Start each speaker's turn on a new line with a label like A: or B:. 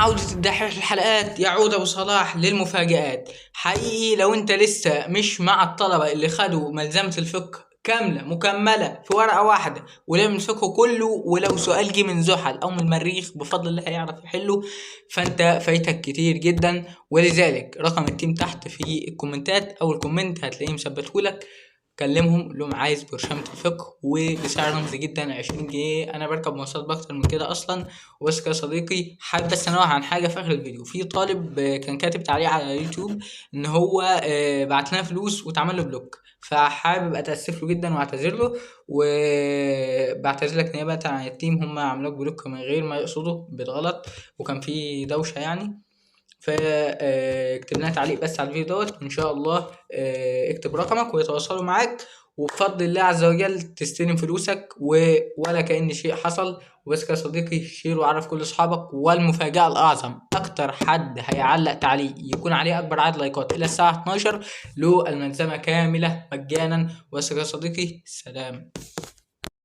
A: عودة الدحيح للحلقات يعود أبو صلاح للمفاجآت. حقيقي لو أنت لسه مش مع الطلبة اللي خدوا ملزمة الفقه كاملة مكملة في ورقة واحدة ولم الفقه كله، ولو سؤال جه من زحل أو من المريخ بفضل الله هيعرف يحله، فأنت فايتك كتير جدا. ولذلك رقم ال team تحت في الكومنتات أو ال comment هتلاقيه مثبتهولك، كلمهم قول لهم عايز برشامة الفقه وبسعر رمزي جدا 20 جنيه. انا بركب مواصلات باكتر من كده اصلا. وبس كده يا صديقي. حابب بس انوه عن حاجة في اخر الفيديو. في طالب كان كاتب تعليق على يوتيوب ان هو بعت لنا فلوس واتعمل له block، فحابب اتاسف له جدا واعتذر له، وبعتذر لك نيابة عن ال team. هم عملوك block من غير ما يقصدوا بالغلط، وكان في دوشه يعني. فاكتب لنا تعليق بس على الفيديو دوت، وان شاء الله اكتب رقمك ويتواصلوا معاك، وبفضل الله عز وجل تستلم فلوسك ولا كأن شيء حصل. وبس كده يا صديقي، share وعرف كل اصحابك. والمفاجأة الأعظم، أكتر حد هيعلق تعليق يكون عليه أكبر عدد لايكات إلى الساعة 12 له الملزمة كاملة مجانا. وبس كده يا صديقي، سلام.